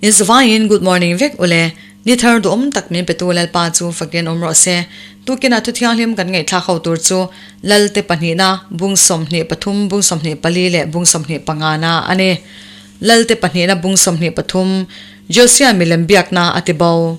In zavaiin good morning vek ule. Ni thar duhawm tak min petu Lalpa chu fakin awm rawh se. Tukinah thu thianghlim kan ngaihthlak ho tur chu Lalte pahnihna, bung 23, bung 24 leh bung 25 na a ni. Lalte pahnihna bung 23, Josia milem biakna a ti bo.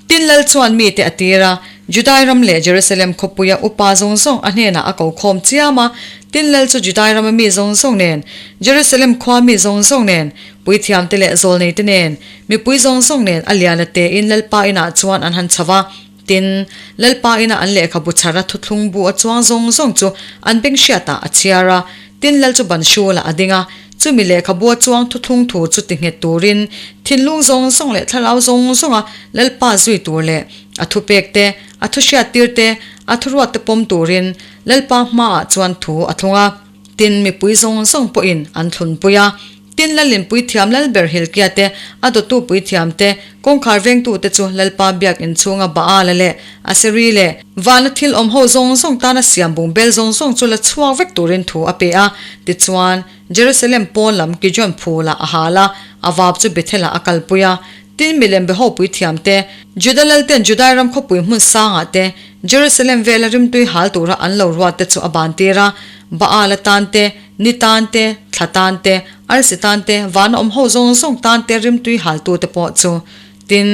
Tin Lal chuan mite a tir a, Judai ram leh Jerusalem khawpuia upa zawng zawng a hnenah a ko khawm chiam a. Tin Lal chu Judai rama mi zawng zawng nen, Jerusalem khua mi zawng zawng nen, puithiamte leh zawlneite nen, mipui zawng zawng nen a liana tein Lalpa inah chuan an han chho va. Tin, Lalpa ina an lehkhabu chhara thuthlung bu a chuang zawng zawng chu an beng hriatah a chhiar a. Tin Lal chu ban hrulah a ding a, chumi lehkhabua chuang thuthlung thu chu ti nghet turin thinlung zawng zawng leh thlarau zawng zawnga Lalpa zui tur leh a thupek te, a thuhriattir te, a thuruat te pawm turin Lalpa hmaah chuan thu a thlung a. Tin, mipui zawng zawng pawhin an thlunpui a. Tin, Lalin puithiam Lalber Hilkia te, a dawtu puithiam te, kawngkhar vengtu te chu Lalpa biak inchhunga Baala leh Aseri leh vana thil awm ho zawng zawng tana siam bung bel zawng zawng chu la chhuak vek turin thu a pe a. Tichuan, Jerusalem pawn lam Kijon phulah a hal a, a vap chu Bethel-ah a kalpui a. Tin, milem be ho puithiam te, Juda lalten Judai ram khawpui hmun sangah te, Jerusalem vela rimtui hal tura an lo ruat te chu a ban tir a. Baala tan te, Ni tan te, thla tan te, arsi tan te, vana awm ho zawng zawng tan te rimtui haltu te pawh chu. Tin,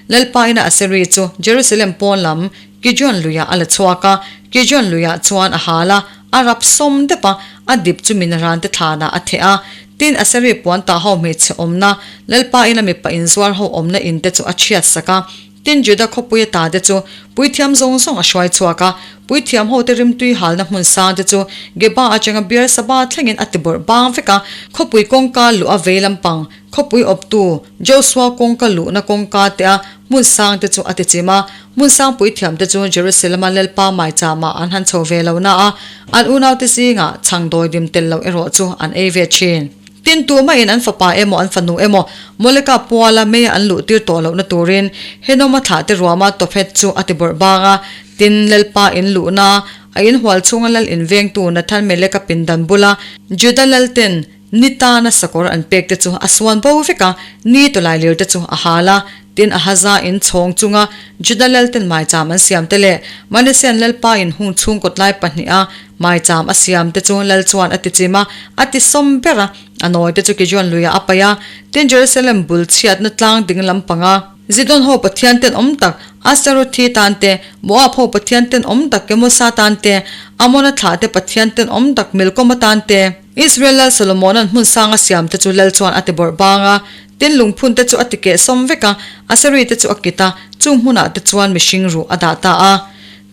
Lalpa ina Aseri chu Jerusalem pawn lam Kijon luiah a la chhuak a, Kijon luiah chuan a hal a, a rap sawm dep a, a dip chu minaran te thlanah a theh a. Tin, Aseri puan tah ho hmeichhe awmna, Lalpa ina mipa inzuar ho awmna in te chu a chhiat sak a. Tin, Juda khawpui ata te chu puithiam zawng zawng a hruai chhuak a, puithiam hote rimtui halna hmun sang te chu Geba atanga Beer-saba thlengin a ti bawrh bang vek a. Khawpui kawngka luh a vei lampang, khawpui awptu Joshua kawngka luhna kawngka te a hmun sang te chu a ti chim a. Hmun sang puithiam te chu Jerusalem-a Lalpa maichama an han chho ve lo na a, an unaute zingah chhang dawidim tel lo erawh chu an ei ve thin. Tin, tumah-in an fapa emaw an fanu emaw Moleka puala meia an luh tir tawh lohna turin Henoma thlahte ruama Tophet chu a ti bawrh bang a. Tin, Lalpa in luhna, a inhual chhunga lal invengtu Nathan Meleka pindan bula Juda lalten ni tana sakawr an pek te chu a suan bo vek a, ni tawlailir te chu a hal a. Tin, Ahaza in chhawng chunga Juda lalten maicham an siam te leh Manasean Lalpa in hung chhung kawtlai pahniha Maicham a siam te chu lal chuan a ti chim a, a ti sawm ber a, a nawi te chu Kijon luiah a paih a. Tin, Jerusalem bul chhiatna tlang ding lam panga Zidon ho pathian ten awm tak Astarothi tan te, Moab ho pathian ten awm tak Kemosa tan te, Amona thlah te pathian ten awm tak Milkoma tan te, Israel lal Solomona'n hmun sang a siam te chu lal chuan a ti bawrh bang a. Tin, lungphun te chu a ti keh sawm vek a, Aseri te chu a kit a, chung hmunah te chuan mihring ruh a dah ta a.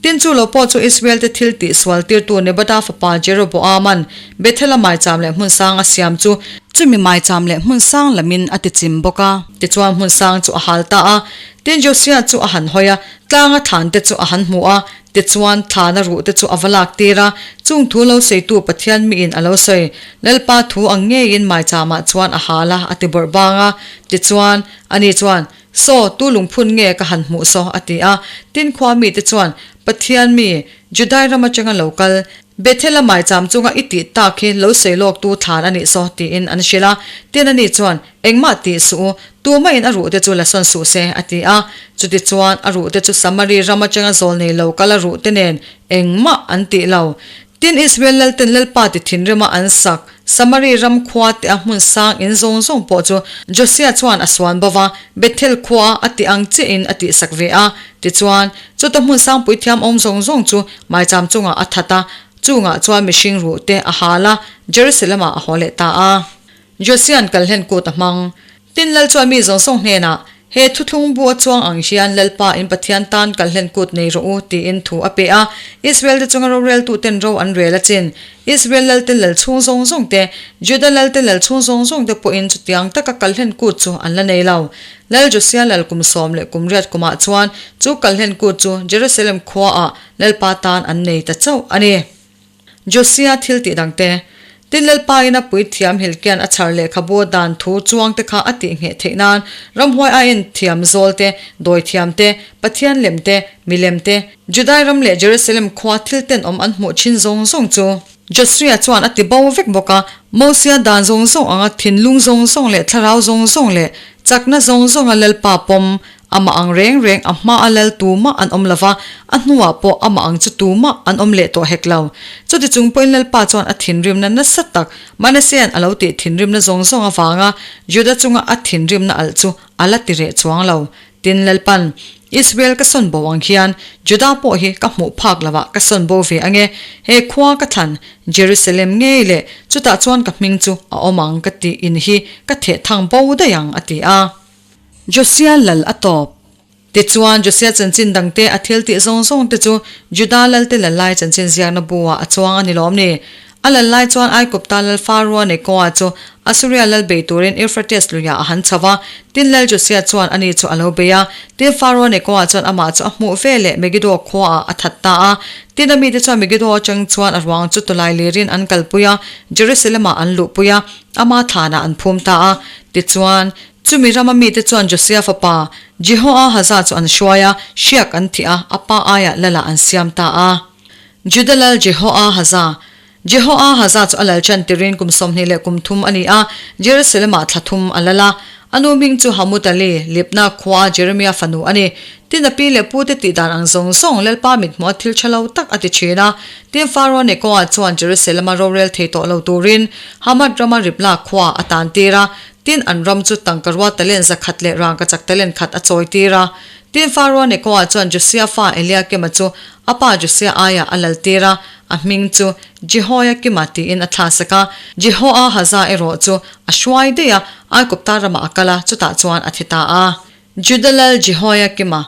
Tin chu lo pawh chu Israel-te thil tih sual tirtu Nebata fapa Jeroboam-a'n Bethel-a maicham leh hmun sang a siam chu, chumi maicham leh hmun sang lamin a ti chim bawk a. Tichuan hmun sang chu a hal ta a, tin Josia chu a han hawi a, tlanga thlante chu a han hmu a, tichuan thlana ruhte chu a va lak tir a, chung thu lo sawitu Pathian miin a lo sawi, Lalpa thu ang ngeiin maichamah chuan a hal a, a ti bawrh bang a. Tichuan, ani chuan, Saw, tu lungphun nge ka han hmuh saw? a ti a. Tin khua mite chuan, Pathian mi, Judai ram atanga lo kal, Bethel-a maicham chunga i tih tak hi lo sawi lawk tu thlan a nih saw, tiin an hrilh a. Tin ani chuan, Engmah tih suh u, tumah in a ruhte chu la sawn suh se, a ti a. Chutichuan, a ruhte chu Samari ram atanga zawl nei lo kal a ruhte nen engmah an tih lo. Tin, Israel lalten Lalpa ti thinrima an sak, Samari ram khua te a hmun sang in zawng zawng pawh chu Josia chuan a suan bo va, Bethel khua a tih ang chiahin a tihsak ve a. Tichuan, chuta hmun sang puithiam awm zawng zawng chu maicham chungah a that a, chungah chuan mihring ruh te a hal a, Jerusalem-ah a haw leh ta a. Josia'n kalhlen kut a hmang. Tin, Lal chuan mi zawng zawng hnenah, He thuthlung bu a chuang ang hian Lalpa in Pathian tan kalhlen kut nei rawh u, tiin thu a pe a. Israel te chunga roreltuten ro an rel a chin. Israel lalte lal chhung zawng zawng te, Juda lalte lal chhung zawng zawng te pawhin chutiang taka kalhlen kut chu an la nei lo. Lal Josia lal kum sawm leh kum riat kumah chuan chu kalhlen kut chu Jerusalem khuaah Lalpa tan an nei ta chauh a ni. Josia thil tih dang te. Tin Lalpa in a puithiam Hilkian a chhar lehkhabu dan thu chuang te kha a tih ngheh theih nan ramhuai aiin thiam zawl te, dawi thiam te, Pathian lem te, milem te, Judai ram leh Jerusalem khua thil tenawm an hmuh thin zawng zawng chu. Joshua chuan a ti bo vek bawk a, Mosia dan zawng zawng anga thinlung zawng zawng leh thlarau zawng zawng leh chakna zawng zawnga Lalpa pawm, amah ang reng reng a hma a lal tumah an awm lova, a hnuah pawh amah ang chu tumah an awm leh tawh hek lo. Chuti chung pawhin Lalpa chuan a thinrimna nasa tak Manasean a lo tih thinrimna zawng zawng avanga Juda chunga a thinrimna alh chu a la ti reh chuang lo. Tin, Lalpan, Israel ka sawn bo ang hian Juda pawh hi ka hmuh phak lo ah ka sawn bo ve ange, he khua ka thlan Jerusalem ngei leh chutah chuan ka hming chu a awm ang ka tih in hi ka theh thang bo daih ang a ti a. Josia lal a tawp. Tichuan, Josia chanchin dangte a thil tih zawng zawng te chu Juda lalte lal lai chanchin ziakna bu ah a chuang a ni lawm ni? A lal lai chuan Aigupta lal Faroa Nekoa chu Asuria lal bei turin Euphrates luiah a han chho va. Tin, Lal Josia chuan ani chu a lo bei a. Tin, Faroa Nekoa chuan amah chu a hmuh ve leh Megiddo khuaah a that ta a. Tin, a mite chuan Megiddo atang chuan a ruang chu tawlai lirin an kalpui a, Jerusalem-ah an luhpui a, ama thlanah an phum ta a. Tichuan, chumi rama mite chuan Josia fapa Jehoahaza chu an hruai a, hriak an thih a, a pa aiah lalah an siam ta a. Juda lal Jehoahaza. Jehoahaza chu a lal chan tirin kum 20 leh kum thum a ni a, Jerusalem-ah thla thum a lal a. A nu hming chu Hamutali, Libna khua Jeremia fanu a ni. Tin a pi leh pute tih dan ang zawng zawng Lalpa mithmuha thil tha lo tak a ti thin a. Tin Faro Nekoa chuan Jerusalem-a rorel thei tawh lo turin Hamad rama Ribla khua a tan tir a. Tin an ram chu tangkarua talent 100 leh rangkachak talent khat a chawi tir a. Tin Faro Nekoa chuan Josia fa Eliakima chu A pa Josia aiah a lal tir a, a hming chu Jehoiakima tiin a thlasak a. Jehoahaza erawh chu a hruai daih a, Aigupta ramah a kal a, chutah chuan a thi ta a. Juda lal Jehoiakima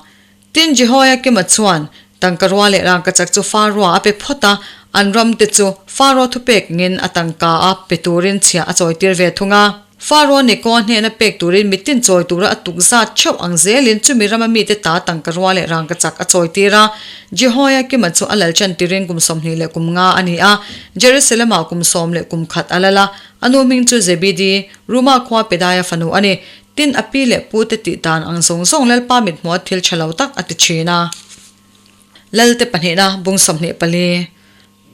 Tin, Jehoiakima chuan tangka rua leh rangkachak chu Faroa a pe phawt a, an ramte chu Faro thupek ngin a tangka a pe turin chhiah a chawitir ve thung a. Faro Nekoa hnena pek turin mitin chawi tura a tuk zat theuh ang zelin chumi rama mite ta tangka rua leh rangka chak a chawi tir a. Jehoiakima chu a lal chan tirin kum 20 leh kum nga a ni a, Jerusalem-ah kum sawm leh kum khat a lal a. A nu hming chu Zebidi, Ruma khua Pedaia fanu a ni. Tin, a pi leh pute tih dan ang zawng zawng Lalpa mithmuha thil tha lo tak a ti thin a. Lalte pahnihna bung 24.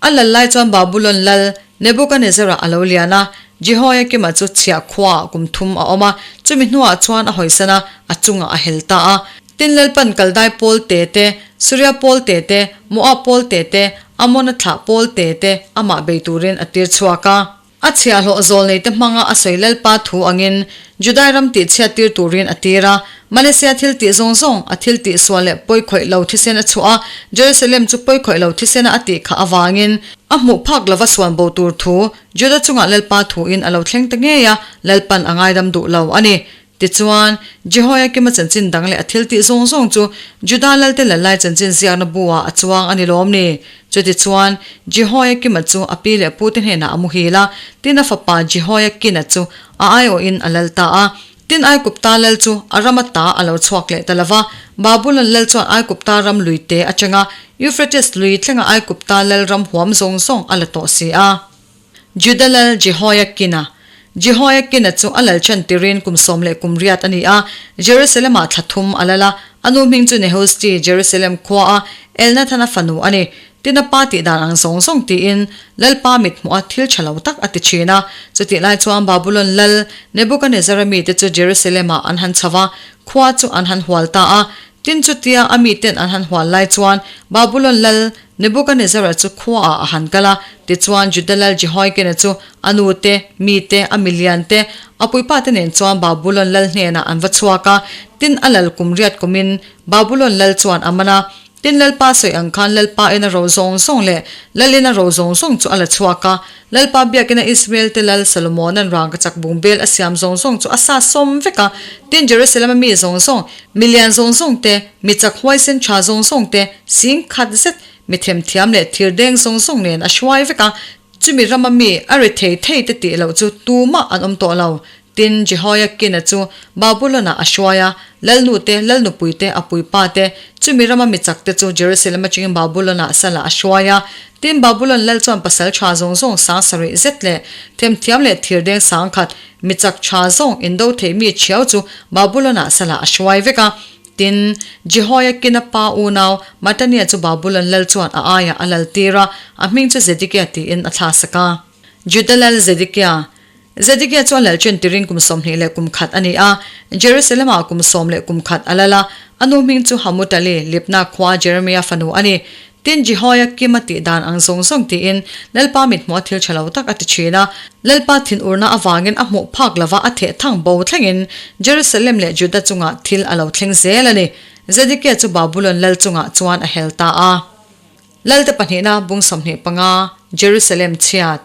A lal lai chuan Babulon lal Nebukanezzara a lo lian a, Jehoiakima chu chhiah khuaah kum thum a awm a, chumi hnuah chuan a hawisan a, a chungah a hel ta a. Tin Lalpan Kaldai pawl te te, Suria pawl te te, Moab pawl te te, Amona thlah pawl te te amah bei turin a tir chhuak a. A chhiahhlawh zawlneite hmanga a sawi Lalpa thu angin Judai ram tihchhiat tir turin a tir a. Malaysia thil tih zawng zawng, a thil tih sual leh pawi khawih lo thisen a chhuah a, Jerusalem chu pawi khawih lo thisena a tih khah avangin a hmuh phak lova suan bo tur thu Juda chungah Lalpa thuin a lo thleng ta ngei a, Lalpan a ngaidam duh lo a ni. Tichuan, Jehoiakima chanchin dang leh a thil tih zawng zawng chu Juda lalte lallai chanchin ziakna bu-ah a chuang a ni lawm ni? Chutichuan, Jehoiakima chu a pi leh pute hnenah a muhil a, tin a fapa Jehoiakina chu a aiawhin a lal ta a. Tin Aigupta lal chu a ram ata a lo chhuak leh ta lo va. Babulon lal chuan Aigupta ram lui te atanga Euphrates lui thlenga Aigupta lal ram huam zawng zawng a la tawh si a. Juda lal Jehoiakina. Jehoiakina chu a lal chan tirin kum sawm leh kum riat a ni a, Jerusalem-ah thla thum a lal a. A nu hming chu Nehusti, Jerusalem khuaa Elnathana fanu a ni. Tin a pa tih dan ang zawng zawng tiin Lalpa mit hmuh a thil tha lo tak a ti thin a. Chutih lai chuan Babulon lal Nebukanezzara mite chu Jerusalem-ah an han chho va, khua chu an han hual ta a. Tin chutia a miten an han hual lai chuan Babulon lal Nebukanezzara chu khuaah a han kal a, tichuan Juda lal Jehoiakina chu a nu te, mi te, a milian te, a puipa te nen chuan Babulon lal hnenah an va chhuak a. Tin a lal kum riat kumin Babulon lal chuan a man a. Tin Lalpa sawi ang khan Lalpa ina ro zawng zawng leh Lal ina ro zawng zawng chu a la chhuak a. Lalpa biakina Israel te lal Salomona'n rangkachak bungbel a siam zawng zawng chu a sa sawm vek a. Tin Jerusalem-a mi zawng zawng, milian zawng zawng te, mi chak huaisen tha zawng zawng te, sing khat zet, mi themthiam leh thir deng zawng zawng nen a hruai vek a. Chumi rama mi a ri thei thei te tih loh chu tumah an awm tawh lo. Tin, Jehoiakina chu Babulon-ah a hruai a, lalnu te, lalnupui te, a puipa te, chumi rama mi chak te chu Jerusalem atangin Babulon-ah salah a hruai a. Tin, Babulon lal chuan pasal tha zawng zawng sang sarih zet leh themthiam leh thirdeng sang khat, mi chak tha zawng indo thei mi thiau chu Babulon-ah salah a hruai vek a. Tin, Jehoiakina pa unau Matania chu Babulon lal chuan a aiah a laltir a, a hming chu Zedekia tiin a thlasak a. Juda lal Zedekia Zedekia chu a lal chen tirin kum 20 leh kum khat a ni a, Jerusalem-ah kum sawm leh kum khat a lal a, a nu hming chu Hamutali, Libna khua Jeremia fanu a ni. Tin, Jehoiakim a tih dan ang zawng zawng tiin Lalpa mithmuh a thil tha lo tak a ti thin a. Lalpa thinurna avangin a hmuh phak lova a theh thang bo thlengin Jerusalem leh Juda chungah thil a lo thleng zel a ni. Zedekia chu Babulon lal chungah chuan a hel ta a. Lalte pahnihna bung 25, Jerusalem chhiat.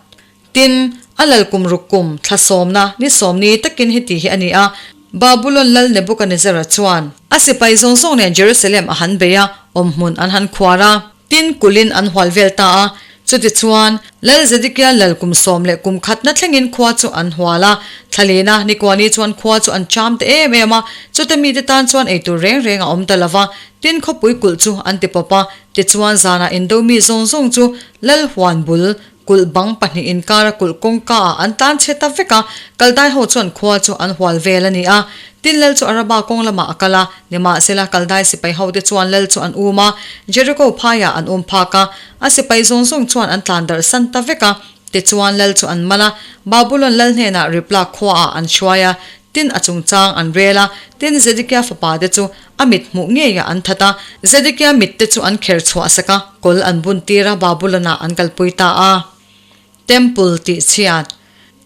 Tin, a lal kum ruk kum, thla sawmna, ni sawmni takin heti hi a ni a, Babulon lal Nebukanezzara chuan a sipai zawng zawng nen Jerusalem a han bei a, awmhmun an han khuar a. Tin, kulhin an hual vel ta a. Chutichuan, Lal Zedekia lal kum sawm leh kum khatna thlengin khua chu an hual a. Thlalena nikuani chuan khua chu an cham ta em em a, chuta mite tan chuan eitur reng reng a awm ta lo va. Tin, khawpui kulh chu an ti pawp a. Tichuan, zanah indo mi zawng zawng chu lal huan bul Kulh bang pahnih inkara kulh kawngka ah an tan chhe ta vek a, Kaldai ho chuan khua chu an hual vel a ni a. Tin lal chu Araba kawng lamah a kal a, nimahsela Kaldai sipai ho te chuan lal chu an um a, Jericho phaiah an um phak a, a sipai zawng zawng chuan an tlan darh san ta vek a. Tichuan lal chu an mal a, Babulon lal hnenah Riblah khuaah an hruai a, tin a chungchang an rel a, tin Zedekia fapa te chu A mit hmuh ngeiah an that a, Zedekia mitte chu an kher chhuah sak a, kawl an bun tir a, Babulon-ah an kalpui ta a. Temple tih chhiat.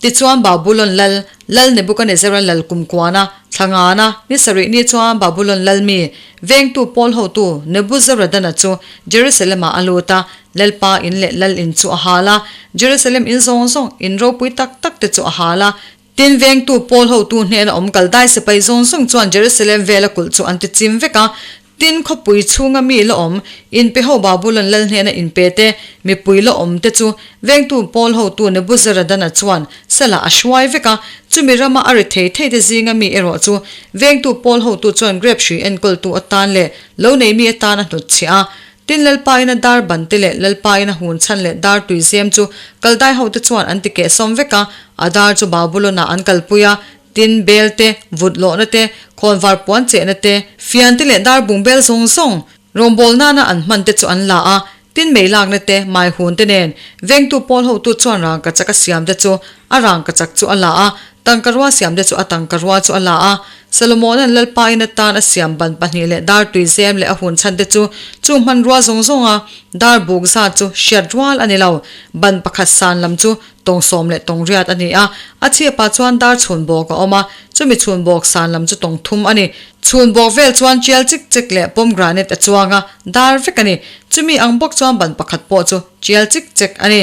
Tichuan Babulon lal, Lal Nebukanezzara lal kumkuana, thla ngana, ni sarih ni chuan Babulon lal mi, vengtu pawl hotu Nebuzaradana chu Jerusalem-ah a lut a, Lalpa in leh lal in chu a hal a, Jerusalem in zawng zawng, in ropui tak tak te chu a hal a, Tin, vengtu pawl hotu hnena awm kal dai sipai zawng zawng chuan Jerusalem vela kulh chu an ti chim vek a. Tin, khawpui chhunga mi la awm, inpe ho Babulon lal hnena inpe te, mipui la awm te chu vengtu pawl hotu Nebuzaradana chuan salah a hruai vek a. Chumi rama a ri thei thei te zinga mi erawh chu vengtu pawl hotu chuan grep hrui enkawltu atan leh lo nei mi atan a hnutchhiah a. Tin, Lalpaina dar ban te leh Lalpaina hun chhan leh dar tui zem chu Kaldai hote chuan an ti keh sawm vek a, a dar chu Babulon-ah an kalpui a, tin, bel te, vut lawhna te, khawnvar puan chehna te, fian te leh dar bung bel zawng zawng rawngbâwl nana an hman te chu an la a, tin, mei lakna te, mai hun te nen vengtu pawl hotu chuan rangkachak a siam te chu a rangkachak chu a la a, Tangkarua siam te chu a tangkarua chu a la a, Salomona'n Lalpa in atan a siam ban pahnih leh dar tui zem leh a hun chhan te chu chung hmanrua zawng zawnga dar buk zat chu hriat rual a ni lo. Ban pakhat san lam chu tawng sawm leh tawng riat a ni a, a chhipah chuan dar chhun bawk a awm a, chumi chhun bawk san lam chu tawng thum a ni. Chhun bawk vel chuan tial chik chek leh pomegranate a chuang a, dar vek a ni. Chumi ang bawk chuan ban pakhat pawh chu tial chik chek a ni.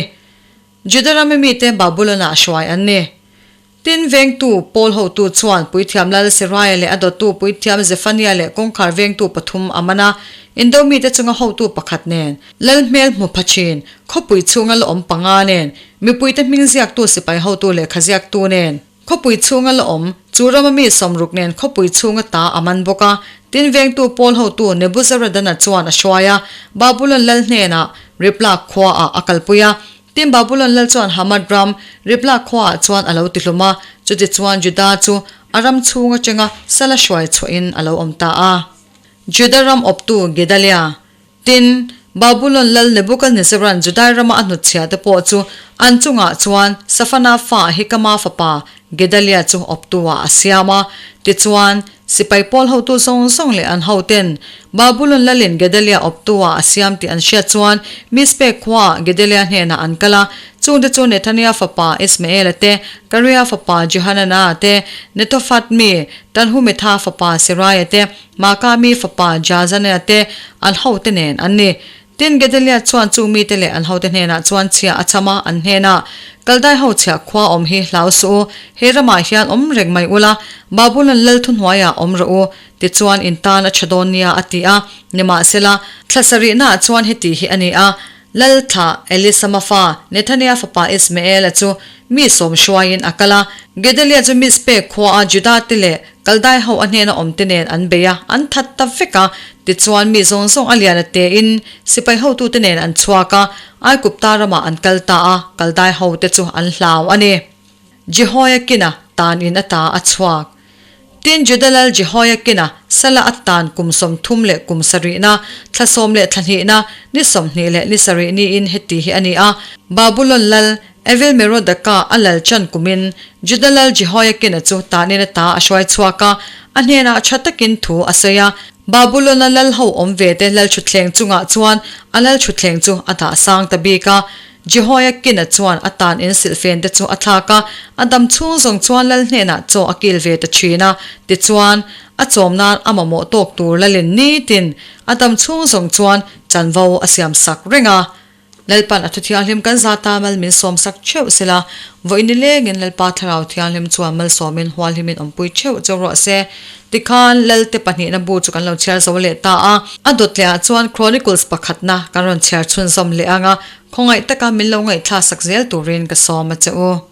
Juda rama mite Babulon-ah hruai an ni. Tin, vengtu Paul hotu chuan puithiam lal Seraiah leh a dawttu puithiam Zephaniah leh kawngkhar vengtu pathum a man a, indo mite chunga hotu pakhat nen, lal hmel hmu pha thin, khawpui chhunga la awm panga nen, mipuite hming ziaktu sipai hotu lehkha ziaktu nen, Khawpui chhunga la awm, chu rama mi sawmruk nen khawpui chhunga ta a man bawk a. Tin, vengtu pawl hotu Nebuzaradana chuan a hruai a, Babulon lal hnenah Riblah khuaah a kalpui a. Tin, Babulon lal chuan Hamath ram Riblah khuaah chuan a lo tihlum a, chutichuan Juda chu a ram chhung atanga sala hruai chhuahin a lo awm ta a. Juda ram awptu Gedalia. Tin, Babulon lal Nebuchadnezzar-a'n Judai rama a hnutchhiah te pawh chu an chungah chuan Safana fa Ahikama fapa Gedalia chu awptu-ah a siam a. Tichuan, sipai pawl hotu zawng zawng leh an hoten Babulon lalin Gedalia awptu-ah a siam tih an hriat chuan Mizpeh khuaah Gedalia hnenah an kal a. Chungte chu Nethania fapa Ismaela te, Karea fapa Jehanana te, Netophat mi Tanhumetha fapa Seraia te, Maaka mi fapa Jazania te an hote nen an ni. Tin, Gedalia chuan chung mite leh an hote hnenah chuan chhia a cham a, an hnenah, Kaldai ho chhia khua awm hi hlau suh u, he ramah hian awm reng mai ula, Babulon lal thuhnuaiah awm rawh u, tichuan in tan a tha dawn nia, a ti a. Nimahsela, thla sarihnaah chuan heti hi a ni a, Lal thlah Elisama fa Nethania fapa Ismaela chu mi sawm hruaiin a kal a. Gedalia chu Mizpeh khuaa Juda te leh Kaldai ho a hnena awm te nen an bei a, an that ta vek a. Tichuan mi zawng zawng a lian a tein sipai hotute nen an chhuak a, Aigupta ramah an kal ta a, Kaldai ho te chu an hlau a ni. Jehoiakina tan in ata a chhuak. Tin, Juda lal Jehoiakina sala atan kum 30 leh kum sarihna, thla sawm leh thla hnihna, ni 20 leh ni sarih niin heti hi a ni a, Babulon lal Evil-merodaka a lal chan kumin Juda lal Jehoiakina chu tanin ata a hruai chhuak a, a hnenah tha takin thu a sawi a. Babulon-a lal ho awm ve te lal thutthleng chungah chuan a lal thutthleng chu a dah sang ta bik a. Jehoiakina chuan a tan in silhfen te chu a thlak a, a dam chhung zawng chuan lal hnenah chaw a kil ve ta thin a. Tichuan, a chawm nan a mamawh tawk tur lalin nitin a dam chhung zawng chuan chanvo a siam sak reng a. Lalpan a thu thianghlim kan zata mal min sawmsak theuh sela, vawiin nilengin Lalpa Thlarau Thianghlim chuan malsawmin hualhimin awmpui theuh cheu rawh se. Tikhan Lalte pahnihna bu chu kan lo chhiar zo leh ta a, a dawt lehah chuan Chronicles pakhatna kan rawn chhiar chhunzawm leh ang a, khawngaih taka min lo ngaihthlaksak zel turin ka sawm a che u.